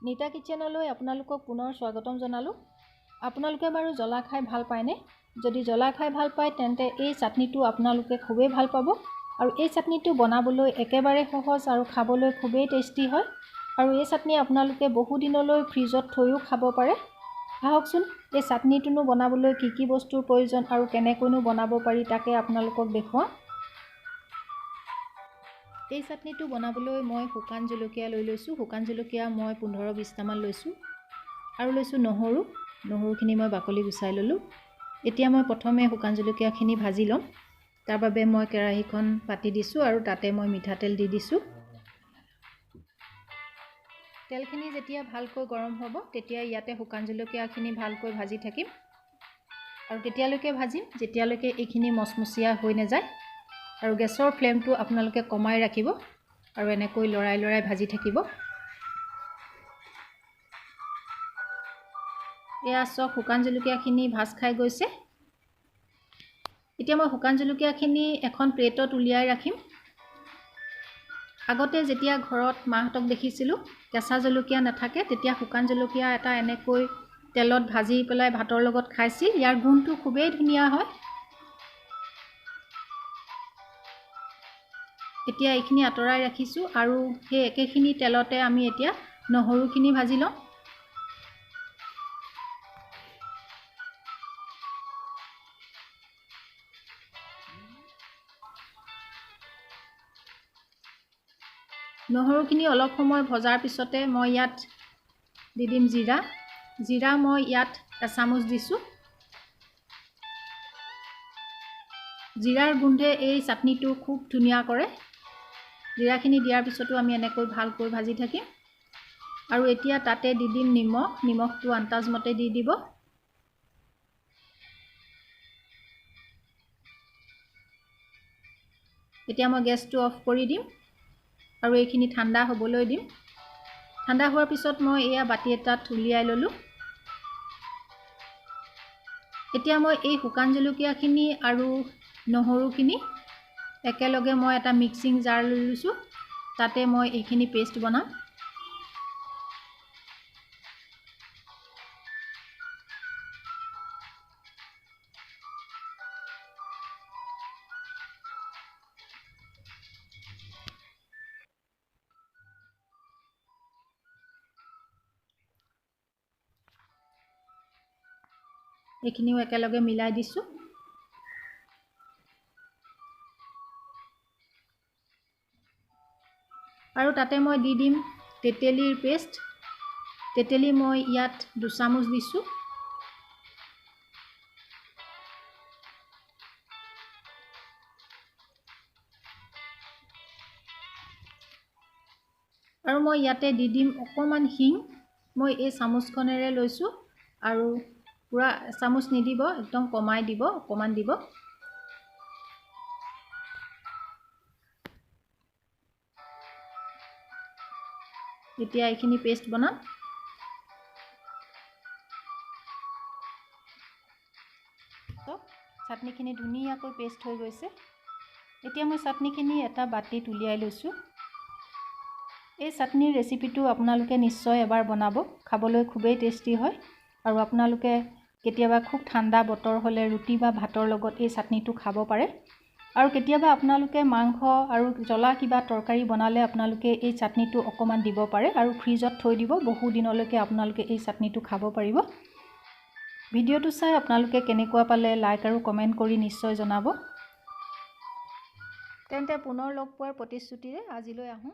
নীতা কিটচেনলৈ আপোনালোকক পুনৰ স্বাগতম জনালোঁ। আপোনালোকে বাৰু জ্বলা খাই ভাল পায়নে? যদি জ্বলা খাই ভাল পায় তেন্তে এই চাটনিটো আপোনালোকে খুবেই ভাল পাব। আৰু এই চাটনিটো বনাবলৈ একেবাৰে সহজ আৰু খাবলৈ খুবেই টেষ্টি হয়। আৰু এই চাটনি আপোনালোকে বহুদিনলৈ ফ্ৰিজত থৈও খাব পাৰে। আহকচোন এই চাটনিটোনো বনাবলৈ কি কি বস্তুৰ প্ৰয়োজন আৰু কেনেকৈনো বনাব পাৰি তাকে আপোনালোকক দেখুৱাওঁ। এই চাটনিটো বনাবলৈ মই শুকান জলকীয়া লৈ লৈছোঁ। শুকান জলকীয়া মই 15-20টামান লৈছোঁ আৰু লৈছোঁ নহৰু। নহৰুখিনি মই বাকলি গুচাই ল'লোঁ। এতিয়া মই প্ৰথমে শুকান জলকীয়াখিনি ভাজি ল'ম। তাৰ বাবে মই কেৰাহীখন পাতি দিছোঁ আৰু তাতে মই মিঠাতেল দি দিছোঁ। তেলখিনি যেতিয়া ভালকৈ গৰম হ'ব তেতিয়া ইয়াতে শুকান জলকীয়াখিনি ভালকৈ ভাজি থাকিম আৰু তেতিয়ালৈকে ভাজিম যেতিয়ালৈকে এইখিনি মচমচীয়া হৈ নাযায়। আৰু গেছৰ ফ্লেমটো আপোনালোকে কমাই ৰাখিব আৰু এনেকৈ লৰাই লৰাই ভাজি থাকিব। এয়া চব শুকান জলকীয়াখিনি ভাজ খাই গৈছে। এতিয়া মই শুকান জলকীয়াখিনি এখন প্লেটত উলিয়াই ৰাখিম। আগতে যেতিয়া ঘৰত মাহঁতক দেখিছিলোঁ কেঁচা জলকীয়া নাথাকে, তেতিয়া শুকান জলকীয়া এটা এনেকৈ তেলত ভাজি পেলাই ভাতৰ লগত খাইছিল। ইয়াৰ গোন্ধটো খুবেই ধুনীয়া হয়। এতিয়া এইখিনি আঁতৰাই ৰাখিছোঁ আৰু সেই একেখিনি তেলতে আমি এতিয়া নহৰুখিনি ভাজি লওঁ। নহৰুখিনি অলপ সময় ভজাৰ পিছতে মই ইয়াত দি দিম জিৰা। জিৰা মই ইয়াত এচামুচ দিছোঁ। জিৰাৰ গোন্ধে এই চাটনিটো খুব ধুনীয়া কৰে। জিৰাখিনি দিয়াৰ পিছতো আমি এনেকৈ ভালকৈ ভাজি থাকিম। আৰু এতিয়া তাতে দি দিম নিমখ। নিমখটো আন্দাজমতে দি দিব। এতিয়া মই গেছটো অফ কৰি দিম আৰু এইখিনি ঠাণ্ডা হ'বলৈ দিম। ঠাণ্ডা হোৱাৰ পিছত মই এয়া বাতি এটাত উলিয়াই ল'লোঁ। এতিয়া মই এই শুকান জলকীয়াখিনি আৰু নহৰুখিনি একেলগে মই এটা মিক্সিং জাৰ লৈ লৈছোঁ। তাতে মই এইখিনি পেষ্ট বনাম। এইখিনিও একেলগে মিলাই দিছোঁ। আৰু তাতে মই দি দিম তেতেলীৰ পেষ্ট। তেতেলী মই ইয়াত 2 চামুচ দিছোঁ। আৰু মই ইয়াতে দি দিম অকণমান হিং। মই এই চামুচখনেৰে লৈছোঁ আৰু পূৰা চামুচ নিদিব, একদম কমাই দিব, অকণমান দিব। এতিয়া এইখিনি পেষ্ট বনাম। চাটনিখিনি ধুনীয়াকৈ পেষ্ট হৈ গৈছে। এতিয়া মই চাটনিখিনি এটা বাতিত উলিয়াই লৈছোঁ। এই চাটনিৰ ৰেচিপিটো আপোনালোকে নিশ্চয় এবাৰ বনাব, খাবলৈ খুবেই টেষ্টি হয়। আৰু আপোনালোকে কেতিয়াবা খুব ঠাণ্ডা বতৰ হ'লে ৰুটি বা ভাতৰ লগত এই চাটনিটো খাব পাৰে। আৰু কেতিয়াবা আপোনালোকে মাংস আৰু জ্বলা কিবা তৰকাৰী বনালে আপোনালোকে এই চাটনিটো অকণমান দিব পাৰে আৰু ফ্ৰিজত থৈ দিব, বহু দিনলৈকে আপোনালোকে এই চাটনিটো খাব পাৰিব। ভিডিঅ'টো চাই আপোনালোকে কেনেকুৱা পালে লাইক আৰু কমেণ্ট কৰি নিশ্চয় জনাব। তেন্তে পুনৰ লগ পোৱাৰ প্ৰতিশ্ৰুতিৰে আজিলৈ আহোঁ।